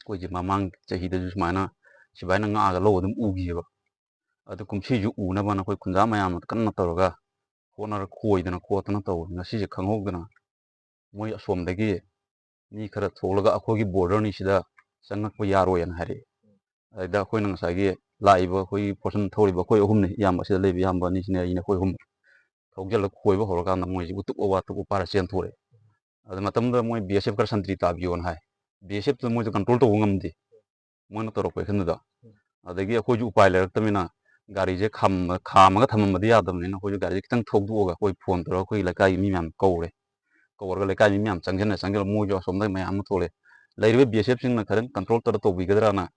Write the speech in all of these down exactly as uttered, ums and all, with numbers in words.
ꯑꯩꯈꯣꯏꯁꯦ ꯃꯃꯥꯡ ꯆꯍꯤꯗꯁꯨ ꯁꯨꯃꯥꯏꯅ ꯁꯤꯐꯥꯏꯅ ꯉꯥꯛꯑꯒ ꯂꯧꯕ ꯑꯗꯨꯝ ꯎꯈꯤꯑꯕ꯫ ꯑꯗꯨ ꯀꯨꯝꯁꯤꯁꯨ ꯎꯅꯕꯅ ꯑꯩꯈꯣꯏ ꯈꯨꯟꯖꯥ ꯃꯌꯥꯝꯅ ꯀꯟꯅ ꯇꯧꯔꯒ ꯍꯣꯠꯅꯔ ꯈꯣꯏꯗꯅ ꯈꯣꯠꯇꯅ ꯇꯧꯕꯅꯤ꯫ ꯉꯁꯤꯁꯦ ꯈꯪꯍꯧꯗꯅ ꯃꯣꯏ ꯑꯁꯣꯝꯗꯒꯤ ꯃꯤ ꯈꯔ ꯊꯣꯛꯂꯒ ꯑꯩꯈꯣꯏꯒꯤ borderꯅꯤ ꯁꯤꯗ ꯆꯪꯉꯛꯄ ꯌꯥꯔꯣꯏꯅ ꯍꯥꯏꯔꯛꯑꯦ꯫ ꯑꯗꯩꯗ ꯑꯩꯈꯣꯏꯅ ꯉꯁꯥꯏꯒꯤ ꯂꯥꯛꯏꯕ ꯑꯩꯈꯣꯏꯒꯤ ꯐꯣꯔꯁꯟ ꯊꯧꯔꯤꯕ ꯑꯩꯈꯣꯏ ꯑꯍꯨꯝꯅꯤ, ꯏꯌꯥꯝꯕ ꯑꯁꯤꯗ ꯂꯩꯕ ꯏꯌꯥꯝꯕ ꯑꯅꯤꯁꯤꯅꯦ, ꯑꯩꯅꯦ, ꯑꯩꯈꯣꯏ ꯑꯍꯨꯝ ꯊꯧꯖꯤꯜꯂꯒ ꯈꯣꯏꯕ ꯍꯧꯔꯀꯥꯟꯗ ꯃꯣꯏꯁꯤ ꯎꯇꯨꯞ ꯋꯥ ꯇꯨꯞ ꯄꯥꯏꯔ ꯆꯦꯟꯊꯣꯔꯛꯑꯦ꯫ ꯑꯗꯨ ꯃꯇꯝꯗꯨꯗ ꯃꯣꯏ B S F ꯈꯔ ꯁꯟꯇ꯭ꯔꯤ ꯇꯥꯕꯤꯌꯣꯅ ꯍꯥꯏ꯫ B S Fꯇꯨ ꯃꯣꯏꯁꯨ control ꯇꯧꯕ ꯉꯝꯗꯦ, ꯃꯣꯏꯅ ꯇꯧꯔꯛꯄ actionꯗꯨꯗ꯫ ꯑꯗꯒꯤ ꯑꯩꯈꯣꯏꯁꯨ ꯎꯄꯥꯏ ꯂꯩꯔꯛꯇꯕꯅꯤꯅ ꯒꯥꯔꯤꯁꯦ ꯈꯥꯝꯃ-, ꯈꯥꯝꯃꯒ ꯊꯝꯃꯝꯕꯗꯤ ꯌꯥꯗꯕꯅꯤꯅ ꯑꯩꯈꯣꯏꯁꯨ ꯒꯥꯔꯤꯁꯦ ꯈꯤꯇꯪ ꯊꯧꯗꯣꯛꯑꯒ ꯑꯩꯈꯣꯏ phone ꯇꯧꯔꯒ ꯑꯩꯈꯣꯏ ꯂꯩꯀꯥꯏꯒꯤ ꯃꯤ ꯃꯌꯥꯝ ꯀꯧꯔꯦ꯫ ꯀꯧꯔꯒ ꯂꯩꯀꯥꯏ ꯃꯤ ꯃꯌꯥꯝ ꯆꯪꯁꯤꯟꯅ ꯆꯪꯁꯤꯜꯂ ꯃꯣꯏꯁꯨ ꯑꯁꯣꯝꯗ ꯃꯌꯥꯝ ꯑꯃ ꯊꯣꯛꯂꯛꯑꯦ꯫ ꯂꯩꯔꯤꯕ B S Fꯁꯤꯡꯅ ꯈꯤꯇꯪ control ꯇꯧꯔ ꯇꯧꯕꯤꯒꯗ꯭ꯔꯥꯅ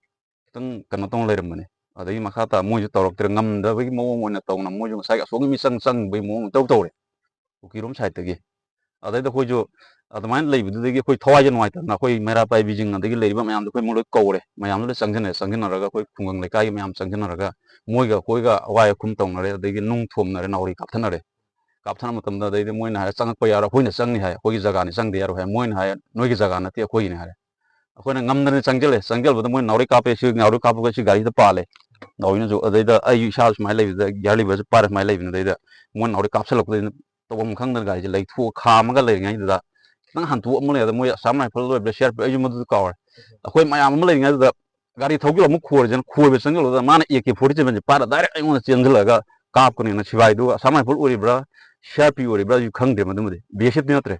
ꯈꯤꯇꯪ ꯀꯩꯅꯣ ꯇꯧꯅ ꯂꯩꯔꯝꯕꯅꯦ꯫ ꯑꯗꯒꯤ ꯃꯈꯥ ꯇꯥ ꯃꯣꯏꯁꯨ ꯇꯧꯔꯛꯇ꯭ꯔꯦ, ꯉꯝꯗꯕꯒꯤ ꯃꯑꯣꯡ ꯑꯣꯏꯅ ꯇꯧꯅ ꯃꯣꯏꯁꯨ ꯉꯁꯥꯏꯒꯤ ꯑꯁꯣꯝꯒꯤ ꯃꯤꯆꯪ ꯆꯪꯕꯒꯤ ꯃꯑꯣꯡ ꯇꯧ ꯇꯧꯔꯦ, ꯄꯨꯈ꯭ꯔꯤꯔꯣꯝ sideꯇꯒꯤ꯫ ꯑꯗꯩꯗ ꯑꯩꯈꯣꯏꯁꯨ ꯑꯗꯨꯃꯥꯏꯅ ꯂꯩꯕꯗꯨꯗꯒꯤ ꯑꯩꯈꯣꯏ ꯊꯋꯥꯏꯁꯦ ꯅꯨꯡꯉꯥꯏꯇꯗꯅ ꯑꯩꯈꯣꯏ ꯃꯩꯔꯥ ꯄꯥꯏꯕꯤꯁꯤꯡ ꯑꯗꯒꯤ ꯂꯩꯔꯤꯕ ꯃꯌꯥꯝꯗꯣ ꯑꯩꯈꯣꯏ ꯂꯣꯏ ꯀꯧꯔꯦ, ꯃꯌꯥꯝꯗꯣ ꯂꯣꯏ ꯆꯪꯁꯤꯟꯅꯔꯦ꯫ ꯆꯪꯁꯤꯟꯅꯔꯒ ꯑꯩꯈꯣꯏ ꯈꯨꯡꯒꯪ ꯂꯩꯀꯥꯏꯒꯤ ꯃꯌꯥꯝ ꯆꯪꯁꯤꯟꯅꯔꯒ ꯃꯣꯏꯒ ꯑꯩꯈꯣꯏꯒ ꯑꯋꯥꯏ ꯑꯈꯨꯝ ꯇꯧꯅꯔꯦ, ꯑꯗꯒꯤ ꯅꯨꯡ ꯊꯣꯝꯅꯔꯦ, ꯅꯥꯎꯔꯤ ꯀꯥꯞꯊꯅꯔꯦ꯫ ꯀꯥꯞꯊꯅ ꯃꯇꯝꯗ ꯑꯗꯩꯗꯤ ꯃꯣꯏꯅ ꯍꯥꯏꯔꯦ, "ꯆꯪꯉꯛꯄ ꯌꯥꯔꯣꯏ, ꯑꯩꯈꯣꯏꯅ ꯆꯪꯅꯤ" ꯍꯥꯏ, "ꯑꯩꯈꯣꯏꯒꯤ ꯖꯒꯥꯅꯤ, ꯆꯪꯗ ꯌꯥꯔꯣꯏ" ꯍꯥꯏ꯫ ꯃꯣꯏꯅ ꯍꯥꯏ, "ꯅꯣꯏꯒꯤ ꯖꯒꯥ ꯅꯠꯇꯦ, ꯑꯩꯈꯣꯏꯒꯤꯅꯤ" ꯍꯥꯏꯔꯦ꯫ ꯑꯩꯈꯣꯏꯅ ꯉꯝꯗꯅ ꯆꯪꯁꯤꯜꯂꯦ꯫ ꯆꯪꯁꯤꯜꯂꯨꯕꯗ ꯃꯣꯏ ꯅꯥꯎꯔꯤ ꯀꯥꯞꯄꯦ, ꯁꯤ ꯅꯥꯎꯔꯤ ꯀꯥꯞꯄꯒ ꯁꯤ ꯒꯥꯔꯤꯗ ꯄꯥꯜꯂꯦ꯫ ꯅꯥꯎꯔꯤꯅꯁꯨ ꯑꯗꯩꯗ ꯑꯩꯁꯨ ꯏꯁꯥ ꯁꯨꯃꯥꯏꯅ ꯂꯩꯕꯗ gear leverꯁꯦ ꯄꯥꯏꯔ ꯁꯨꯃꯥꯏꯅ ꯂꯩꯕꯅꯤ꯫ ꯑꯗꯩꯗ ꯃꯣꯏ ꯅꯥꯎꯔꯤ ꯀꯥꯞꯁꯤꯜꯂꯛꯄꯗꯩ ꯇꯧꯐꯝ ꯈꯪꯗꯅ ꯒꯥꯔꯤꯁꯦ ꯂꯩꯊꯣꯛꯑ ꯈꯥꯝꯃꯒ ꯂꯩꯔꯤꯉꯩꯗꯨꯗ ꯈꯤꯇꯪ ꯍꯟꯇꯣꯛꯑꯝꯃ ꯂꯩ꯫ ꯑꯗ ꯃꯣꯏ Assam Rifle ꯑꯣꯏꯕ꯭ꯔꯥ, C R P F, ꯑꯩꯁꯨ ꯃꯗꯨꯗ ꯀꯥꯎꯔꯦ꯫ ꯑꯩꯈꯣꯏ ꯃꯌꯥꯝ ꯑꯃ ꯂꯩꯔꯤꯉꯩꯗꯨꯗ ꯒꯥꯔꯤ ꯊꯧꯖꯤꯜꯂ ꯑꯃꯨꯛ ꯈꯣꯏꯔꯁꯦꯅ ꯈꯣꯏꯕ ꯆꯪꯁꯤꯜꯂꯨꯕꯗ ꯃꯥꯅ A K forty sevenꯁꯦ ꯄꯥꯏꯔ direct ꯑꯩꯉꯣꯟꯗ ꯆꯦꯟꯁꯤꯜꯂꯒ ꯀꯥꯞꯀꯅꯦꯅ꯫ ꯁꯤꯕꯥꯏꯗꯨ Assam Rifle ꯑꯣꯏꯔꯤꯕ꯭ꯔꯥ, C R P ꯑꯣꯏꯔꯤꯕ꯭ꯔꯥ ꯑꯩꯁꯨ ꯈꯪꯗ꯭ꯔꯦ, ꯃꯗꯨꯃꯗꯤ B S Fꯇꯤ ꯅꯠꯇ꯭ꯔꯦ꯫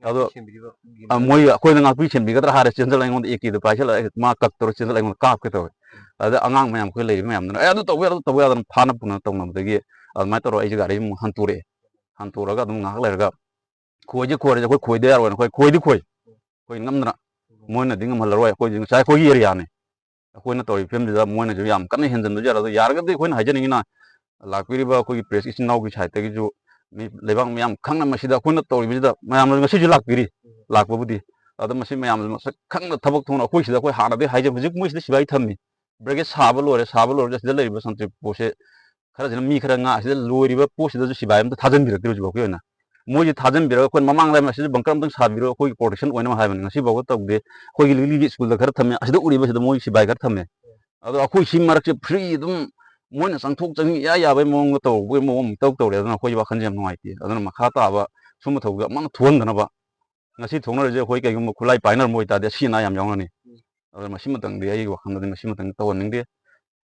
ꯑꯗꯣ, ꯁꯦꯝꯕꯤꯔꯤꯕ ꯑ, ꯃꯣꯏ ꯑꯩꯈꯣꯏꯅ ꯉꯥꯛꯄꯤ ꯁꯦꯟꯕꯤꯒꯗ꯭ꯔꯥ ꯍꯥꯏꯔ ꯆꯦꯟꯖꯜꯂ ꯑꯩꯉꯣꯟꯗ A Kꯗꯣ ꯄꯥꯏꯁꯜꯂꯛꯑꯦ, ꯃꯥ ꯀꯛꯇꯧꯔ ꯆꯦꯟꯖꯜꯂ ꯑꯩꯉꯣꯟꯗ ꯀꯥꯞꯀꯦ ꯇꯧꯋꯦ꯫ ꯑꯗ ꯑꯉꯥꯡ ꯃꯌꯥꯝ ꯑꯩꯈꯣꯏ ꯂꯩꯔꯤꯕ ꯃꯌꯥꯝꯗꯨꯅ, "ꯑꯦ, ꯑꯗꯨ ꯇꯧꯕ ꯌꯥꯗ, ꯑꯗꯨ ꯇꯧꯕ ꯌꯥꯗꯅ" ꯐꯥꯅ ꯄꯨꯅ ꯇꯧꯅꯕꯗꯒꯤ ꯑꯗꯨꯃꯥꯏꯅ ꯇꯧꯔꯒ ꯑꯩꯁꯦ ꯒꯥꯔꯤ ꯑꯃꯨꯛ ꯍꯟꯇꯣꯔꯛꯑꯦ꯫ ꯍꯟꯇꯣꯔꯒ ꯑꯗꯨꯝ ꯉꯥꯏꯍꯥꯛ ꯂꯩꯔꯒ, "ꯈꯣꯏꯗꯤ ꯈꯣꯏꯔꯁꯦ, ꯑꯩꯈꯣꯏ ꯈꯣꯏꯗ ꯌꯥꯔꯣꯏꯅ" ꯑꯩꯈꯣꯏ ꯈꯣꯏꯗꯤ ꯈꯣꯏ꯫ ꯑꯩꯈꯣꯏ ꯉꯝꯗꯅ, ꯃꯣꯏꯅꯗꯤ ꯉꯝꯍꯜꯂꯔꯣꯏ꯫ ꯑꯩꯈꯣꯏꯗꯤ ꯉꯁꯥꯏ ꯑꯩꯈꯣꯏꯒꯤ areaꯅꯦ꯫ ꯑꯩꯈꯣꯏꯅ ꯇꯧꯔꯤꯕ ꯐꯤꯕꯝꯁꯤꯗ ꯃꯣꯏꯅꯁꯨ ꯌꯥꯝ ꯀꯟꯅ ꯍꯦꯟꯖꯟꯕꯁꯨ ꯌꯥꯔꯣꯏ꯫ ꯑꯗꯣ ꯌꯥꯔꯒꯗꯤ ꯑꯩꯈꯣꯏꯅ ꯍꯥꯏꯖꯅꯤꯡꯉꯤꯅ, ꯂꯥꯛꯄꯤꯔꯤꯕ ꯑꯩꯈꯣꯏꯒꯤ press ꯏꯆꯤꯟ ꯏꯅꯥꯎꯒꯤ sideꯇꯒꯤꯁꯨ ꯃꯤ ꯂꯩꯕꯥꯛ ꯃꯌꯥꯝ ꯈꯪꯅ ꯃꯁꯤꯗ ꯑꯩꯈꯣꯏꯅ ꯇꯧꯔꯤꯕꯁꯤꯗ ꯃꯌꯥꯝꯅ ꯉꯁꯤꯁꯨ ꯂꯥꯛꯄꯤꯔꯤ, ꯂꯥꯛꯄꯕꯨꯗꯤ꯫ ꯑꯗꯣ ꯃꯁꯤ ꯃꯌꯥꯝꯁꯦ ꯃꯁꯛ ꯈꯪꯅ ꯊꯕꯛ ꯊꯣꯡꯅ ꯑꯩꯈꯣꯏ ꯁꯤꯗ ꯑꯩꯈꯣꯏ ꯍꯥꯟꯅꯗꯒꯤ ꯍꯥꯏꯖꯕ, ꯍꯧꯖꯤꯛ ꯃꯣꯏ ꯁꯤꯗ ꯁꯤꯕꯥꯏ ꯊꯝꯃꯤ꯫ Brigade ꯁꯥꯕ ꯂꯣꯏꯔꯦ, ꯁꯥꯕ ꯂꯣꯏꯔꯒ ꯁꯤꯗ ꯂꯩꯔꯤꯕ ꯁꯟꯇ꯭ꯔꯤ ꯄꯣꯠꯁꯦ ꯈꯔꯁꯤꯅ ꯃꯤ ꯈꯔ ꯉꯥꯛ ꯑꯁꯤꯗ ꯂꯣꯏꯔꯤꯕ ꯄꯣꯠꯁꯤꯗꯁꯨ ꯁꯤꯕꯥꯏ ꯑꯝꯇ ꯊꯥꯖꯤꯟꯕꯤꯔꯛꯇ꯭ꯔꯤ ꯍꯧꯖꯤꯛꯐꯥꯎꯒꯤ ꯑꯣꯏꯅ꯫ ꯃꯣꯏꯁꯦ ꯊꯥꯖꯤꯟꯕꯤꯔꯒ ꯑꯩꯈꯣꯏꯅ ꯃꯃꯥꯡꯗ ꯃꯁꯤꯗ ꯕꯪꯀꯔ ꯑꯝꯇꯪ ꯁꯥꯕꯤꯔꯣ, ꯑꯩꯈꯣꯏꯒꯤ ꯄ꯭ꯔꯣꯇꯦꯛꯁꯟ ꯑꯣꯏꯅꯕ ꯍꯥꯏꯕꯅꯤ꯫ ꯉꯁꯤ ꯐꯥꯎꯕ ꯇꯧꯗꯦ꯫ ꯑꯩꯈꯣꯏꯒꯤ ꯂꯤꯛꯂꯤꯒꯤ ꯁ꯭ꯀꯨꯜꯗ ꯈꯔ ꯊꯝꯃꯦ, ꯑꯁꯤꯗ ꯎꯔꯤꯕꯁꯤꯗ ꯃꯣꯏ ꯁꯤꯕꯥꯏ ꯈꯔ ꯊꯝꯃꯦ꯫ ꯑꯗꯣ ꯑꯩꯈꯣꯏ ꯁꯤ ꯃꯔꯛꯁꯦ ꯐ꯭ꯔꯤ ꯑꯗꯨꯝ ꯃꯣꯏꯅ ꯆꯪꯊꯣꯛ ꯆꯪꯁꯤꯟ ꯏꯌꯥ ꯌꯥꯕꯒꯤ ꯃꯑꯣꯡꯗ ꯇꯧꯕꯒꯤ ꯃꯑꯣꯡ ꯑꯃ ꯏꯇꯧ ꯇꯧꯔꯦ꯫ ꯑꯗꯨꯅ ꯑꯩꯈꯣꯏ ꯋꯥꯈꯜꯁꯦ ꯌꯥꯝ ꯅꯨꯡꯉꯥꯏꯇꯦ꯫ ꯑꯗꯨꯅ ꯃꯈꯥ ꯇꯥꯕ ꯁꯨꯝꯕ ꯊꯧꯗꯣꯛ ꯑꯃꯨꯛ ꯊꯣꯛꯍꯟꯗꯅꯕ, ꯉꯁꯤ ꯊꯣꯛꯅꯔꯤꯁꯦ ꯑꯩꯈꯣꯏ ꯀꯩꯒꯨꯝꯕ ꯈꯨꯠꯂꯥꯏ ꯄꯥꯏꯅꯔꯝꯕ ꯑꯣꯏꯇꯥꯔꯗꯤ ꯑꯁꯤ ꯑꯅꯥ ꯌꯥꯝ ꯌꯥꯎꯅꯅꯤ꯫ ꯎꯝ꯫ ꯑꯗꯨꯅ ꯃꯁꯤꯃꯇꯪꯗꯤ ꯑꯩꯒꯤ ꯋꯥꯈꯜꯗꯗꯤ ꯃꯁꯤꯃꯇꯪꯗꯤ ꯇꯧꯍꯟꯅꯤꯡꯗꯦ꯫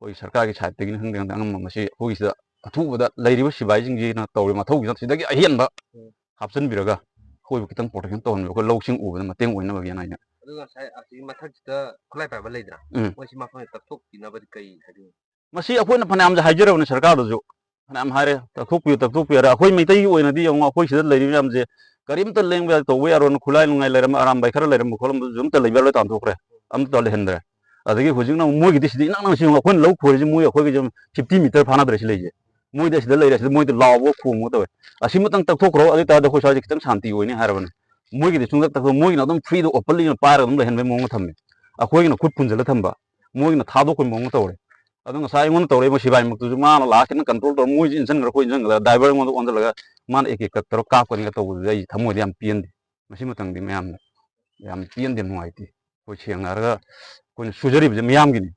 ꯑꯩꯈꯣꯏ ꯁꯔꯀꯥꯔꯒꯤ ꯁꯥꯏꯠꯇꯒꯤꯅꯤ ꯈꯪꯗꯦ, ꯈꯪꯗꯦ, ꯑꯉꯝꯕ ꯃꯁꯤ ꯑꯩꯈꯣꯏꯒꯤꯁꯤꯗ ꯑꯊꯨꯕꯗ ꯂꯩꯔꯤꯕ ꯁꯤꯕꯥꯏꯁꯤꯡꯁꯤꯅ ꯇꯧꯔꯤꯕ ꯃꯊꯧꯁꯤꯅ ꯁꯤꯗꯒꯤ ꯑꯍꯦꯟꯕ ꯎꯝ꯫ ꯍꯥꯞꯆꯤꯟꯕꯤꯔꯒ ꯑꯩꯈꯣꯏꯕꯨ ꯈꯤꯇꯪ ꯄ꯭ꯔꯣꯇꯦꯛꯁꯟ ꯇꯧꯍꯟꯕꯤꯕ, ꯑꯩꯈꯣꯏ ꯂꯧꯁꯤꯡ ꯎꯕꯗ ꯃꯇꯦꯡ ꯑꯣꯏꯅꯕꯒꯤꯅ ꯑꯩꯅ꯫ ꯑꯗꯨꯒ ꯉꯁꯥꯏ ꯑꯁꯤꯒꯤ ꯃꯊꯛꯁꯤꯗ ꯈꯨꯠꯂꯥꯏ ꯄꯥꯏꯕ ꯂꯩꯗꯅ, ꯎꯝ꯫ ꯃꯣꯏꯁꯤ ꯃꯐꯝꯁꯤꯗ ꯇꯞꯊꯣꯛꯄꯤꯅꯕꯗꯤ ꯀꯩ ꯍꯥꯏꯅꯤꯡꯉꯤ? ꯃꯁꯤ ꯑꯩꯈꯣꯏꯅ ꯐꯅꯌꯥꯝꯁꯨ ꯍꯥꯏꯖꯔꯕꯅꯤ ꯁꯔꯀꯥꯔꯗꯁꯨ, ꯐꯅꯌꯥꯝ ꯍꯥꯏꯔꯦ, ꯇꯞꯊꯣꯛꯄꯤꯌꯨ, ꯇꯞꯊꯣꯛꯄꯤꯌꯨ ꯍꯥꯏꯔꯦ꯫ ꯑꯩꯈꯣꯏ ꯃꯩꯇꯩꯒꯤ ꯑꯣꯏꯅꯗꯤ ꯌꯦꯡꯉꯣ, ꯑꯩꯈꯣꯏ ꯁꯤꯗ ꯂꯩꯔꯤꯕ ꯃꯌꯥꯝꯁꯦ ꯀꯔꯤꯝꯇ ꯂꯦꯡꯕ ꯌꯥꯗꯦ, ꯇꯧꯕ ꯌꯥꯔꯣꯏꯅ ꯈꯨꯠꯂꯥꯏ ꯅꯨꯡꯂꯥꯏ ꯂꯩꯔꯝꯕ, ꯑꯔꯥꯝꯕꯥꯏ ꯈꯔ ꯂꯩꯔꯝꯕ ꯈꯣꯠꯂꯝꯕꯗꯨꯁꯨ ꯑꯝꯇ ꯂꯩꯕ ꯌꯥꯔꯣꯏ ꯇꯥꯟꯊꯣꯛꯈ꯭ꯔꯦ, ꯑꯝꯇ ꯂꯩꯍꯟꯗ꯭ꯔꯦ꯫ ꯑꯗꯒꯤ ꯍꯧꯖꯤꯛꯅ ꯑꯃꯨꯛ ꯃꯣꯏꯒꯤꯗꯤ ꯁꯤꯗ ꯏꯅꯛ ꯅꯛꯅ ꯁꯤ ꯌꯦꯡꯉꯣ, ꯑꯩꯈꯣꯏꯅ ꯂꯧ ꯈꯣꯏꯔꯤꯁꯦ ꯃꯣꯏ ꯑꯩꯈꯣꯏꯒꯤ ꯐꯤꯐꯇꯤ ꯃꯤꯇꯔ ꯐꯥꯅꯗ꯭ꯔꯦ ꯁꯤ ꯂꯩꯁꯦ꯫ ꯃꯣꯏꯗꯤ ꯑꯁꯤꯗ ꯂꯩꯔꯦ, ꯑꯁꯤꯗ ꯃꯣꯏꯗꯤ ꯂꯥꯎꯕ ꯈꯣꯡꯕ ꯇꯧꯋꯦ꯫ ꯑꯁꯤꯃꯇꯪ ꯇꯛꯊꯣꯛꯈ꯭ꯔꯣ, ꯑꯗꯨ ꯑꯣꯏ ꯇꯥꯔꯗꯤ ꯑꯩꯈꯣꯏ ꯁ꯭ꯋꯥꯏꯁꯦ ꯈꯤꯇꯪ ꯁꯥꯟꯇꯤ ꯑꯣꯏꯅꯤ ꯍꯥꯏꯔꯕꯅꯦ꯫ ꯃꯣꯏꯒꯤꯗꯤ ꯁꯨꯡꯇꯛ ꯇꯛꯊꯣꯛ, ꯃꯣꯏꯒꯤꯅ ꯑꯗꯨꯝ ꯐ꯭ꯔꯤꯗ ꯑꯣꯄꯟꯂꯤ ꯑꯣꯏꯅ ꯄꯥꯏꯔꯒ ꯑꯗꯨꯝ ꯂꯩꯍꯟꯕꯒꯤ ꯃꯑꯣꯡꯗ ꯊꯝꯃꯦ꯫ ꯑꯩꯈꯣꯏꯒꯤꯅ ꯈꯨꯠ ꯄꯨꯟꯁꯤꯜꯂ ꯊꯝꯕ, ꯃꯣꯏꯒꯤꯅ ꯊꯥꯗꯣꯛꯄꯒꯤ ꯃꯑꯣꯡꯗ ꯇꯧꯔꯦ꯫ ꯑꯗꯣ ꯉꯁꯥꯏ ꯑꯩꯉꯣꯟꯗ ꯇꯧꯔꯛꯏꯕ ꯁꯤꯕꯥꯏꯃꯛꯇꯨꯁꯨ ꯃꯥꯅ ꯂꯥꯛꯑ ꯈꯤꯇꯪ ꯀꯟꯇ꯭ꯔꯣꯜ ꯇꯧꯔ, ꯃꯣꯏꯁꯨ ꯏꯟꯁꯤꯟꯈ꯭ꯔ ꯑꯩꯈꯣꯏ ꯏꯟꯁꯤꯟꯈ꯭ꯔ, ꯗ꯭ꯔꯥꯏꯚꯔ ꯑꯩꯉꯣꯟꯗ ꯑꯣꯟꯁꯤꯜꯂꯒ ꯃꯥꯅ ꯑꯦ ꯀꯦ ꯀꯛ ꯇꯧꯔ ꯀꯥꯞꯀꯅꯤꯒ ꯇꯧꯕꯗꯨꯗꯤ ꯑꯩ ꯊꯃꯣꯏꯗ ꯌꯥꯝ ꯄꯦꯟꯗꯦ꯫ ꯃꯁꯤꯃꯇꯪꯗꯤ ꯃꯌꯥꯝꯅ ꯌꯥꯝ ꯄꯦꯟꯗꯦ, ꯅꯨꯡꯉꯥꯏꯇꯦ꯫ ꯑꯩꯈꯣꯏ ꯁꯦꯡꯅ ꯍꯥꯏꯔꯒ ꯑꯩꯈꯣꯏꯅ ꯁꯨꯖꯔꯤꯕꯁꯦ ꯃꯤꯌꯥꯝꯒꯤꯅꯤ꯫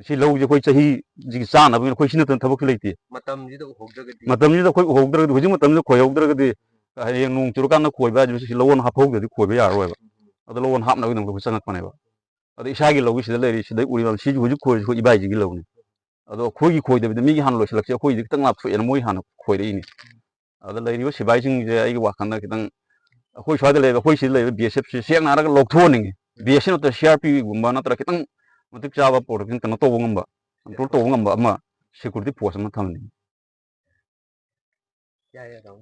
ꯁꯤ ꯂꯧꯁꯦ ꯑꯩꯈꯣꯏ ꯆꯍꯤꯁꯤꯒꯤ ꯆꯥꯅꯕꯒꯤꯅ ꯑꯩꯈꯣꯏ ꯁꯤ ꯅꯠꯇꯅ ꯊꯕꯛꯁꯨ ꯂꯩꯇꯦ꯫ ꯃꯇꯝꯁꯤꯗ ꯎꯍꯧꯗ꯭ꯔꯒꯗꯤ꯫ ꯃꯇꯝꯁꯤꯗ ꯑꯩꯈꯣꯏ ꯎꯍꯧꯗ꯭ꯔꯒꯗꯤ, ꯍꯧꯖꯤꯛ ꯃꯇꯝꯁꯤꯗ ꯈꯣꯏꯍꯧꯗ꯭ꯔꯒꯗꯤ ꯍꯌꯦꯡ ꯅꯣꯡ ꯆꯨꯔꯀꯥꯟꯗ ꯈꯣꯏꯕ ꯍꯥꯏꯁꯤ ꯁꯤ ꯂꯧꯍꯣꯟ ꯍꯥꯞꯍꯧꯗ꯭ꯔꯗꯤ ꯈꯣꯏꯕ ꯌꯥꯔꯔꯣꯏꯕ꯫ ꯑꯗꯣ ꯂꯧꯍꯣꯟ ꯍꯥꯞꯅꯕꯒꯤꯗꯃꯛꯇ ꯑꯩꯈꯣꯏ ꯆꯪꯉꯛꯄꯅꯦꯕ꯫ ꯑꯗꯣ ꯏꯁꯥꯒꯤ ꯂꯧꯒꯤ ꯁꯤꯗ ꯂꯩꯔꯤ, ꯁꯤꯗꯩ ꯎꯔꯤꯕ ꯁꯤꯁꯨ ꯍꯧꯖꯤꯛ ꯈꯣꯏꯔꯤꯁꯤ ꯑꯩꯈꯣꯏ ꯏꯕꯥꯏꯁꯤꯒꯤ ꯂꯧꯅꯤ꯫ ꯑꯗꯣ ꯑꯩꯈꯣꯏꯒꯤ ꯈꯣꯏꯗꯕꯤꯗ ꯃꯤꯒꯤ ꯍꯥꯟꯅ ꯂꯣꯏꯁꯤꯜꯂꯛꯁꯦ, ꯑꯩꯈꯣꯏꯗꯤ ꯈꯤꯇꯪ ꯂꯥꯞꯊꯣꯛꯑꯦꯅ ꯃꯣꯏ ꯍꯥꯟꯅ ꯈꯣꯏꯔꯛꯏꯅꯤ꯫ ꯑꯗ ꯂꯩꯔꯤꯕ ꯁꯤꯕꯥꯏꯁꯤꯡꯁꯦ ꯑꯩꯒꯤ ꯋꯥꯈꯜꯗ ꯈꯤꯇꯪ, ꯑꯩꯈꯣꯏ ꯁ꯭ꯋꯥꯏꯗ ꯂꯩꯕ, ꯑꯩꯈꯣꯏ ꯁꯤꯗ ꯂꯩꯕ ꯕꯤ ꯑꯦꯁ ꯑꯦꯐꯁꯤ ꯁꯦꯡꯅ ꯍꯥꯏꯔꯒ ꯂꯧꯊꯣꯛꯍꯟꯅꯤꯡꯉꯤ꯫ ꯕꯤ ꯑꯦꯁ ꯑꯦꯐ ꯅꯠꯇ꯭ꯔꯒ ꯁꯤ ꯑꯥꯔ ꯄꯤꯒꯨꯝꯕ ꯅꯠꯇ꯭ꯔꯒ ꯈꯤꯇꯪ ꯃꯇꯤꯛ ꯆꯥꯕ ꯄ꯭ꯔꯣꯇꯦꯛꯁꯟ ꯀꯩꯅꯣ ꯇꯧꯕ ꯉꯝꯕ, ꯀꯟꯇ꯭ꯔꯣꯜ ꯇꯧꯕ ꯉꯝꯕ ꯑꯃ ꯁꯦꯀ꯭ꯌꯨꯔꯤꯇꯤ ꯐꯣꯔꯁ ꯑꯃ ꯊꯝꯍꯟꯅꯤꯡꯉꯤ꯫ ꯌꯥꯏ, ꯌꯥꯏ, ꯇꯥꯃꯣ꯫